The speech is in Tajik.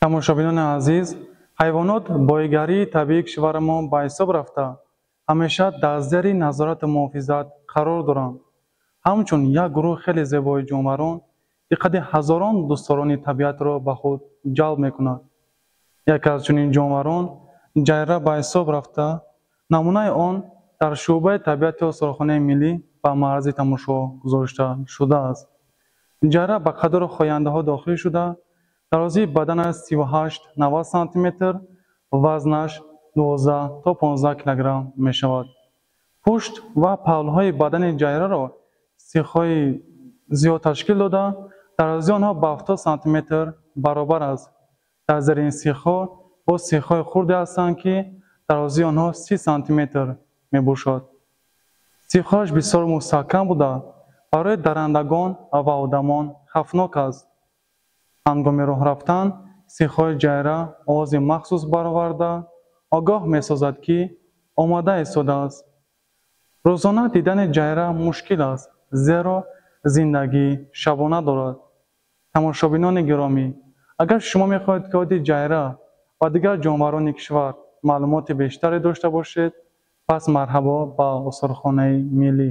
Тамошобинони азиз, ҳайвонот боигарии табиии кишварамон ба ҳисоб рафта, ҳамеша дар зери назорату муҳофизат қарор доранд. Ҳамчун як гурӯҳи хеле зебои ҷонварон диққати ҳазорон дӯстдорони табиатро ба худ ҷалб мекунад. Яке аз чунин ҷонварон ҷайра ба ҳисоб рафта, намунаи он дар шӯъбаи табиати осорхонаи миллӣ ба маързи тамошо гузошта шудааст. Ҷайра ба қадару хояндаҳо дохил шуда, дарозии баданаш 38-90 сантиметр, вазнаш 12 то 15 килограмм мешавад. Пушт ва паҳлӯҳои бадани ҷайраро сихҳои зиёд ташкил дода, дарозии онҳо ба 70 сантиметр баробар аст. Дар зери ин сихҳо боз сихҳои хурде ҳастанд, ки дарозии онҳо 30 сантиметр мебошад. Сихҳояш бисёр мустаҳкам буда, барои дарандагон ва одамон хавфнок аст. Ҳангоми роҳ рафтан сихҳои ҷайра овози махсус бароварда, огоҳ месозад, ки омода истодааст. Рӯзона дидани ҷайра мушкил аст, зеро зиндагии шабона дорад. Тамошобинони гиромӣ, агар шумо мехоҳед, ки оиди ҷайра ва дигар ҷонварони кишвар маълумоти бештаре дошта бошед, пас марҳабо ба осорхонаи миллӣ.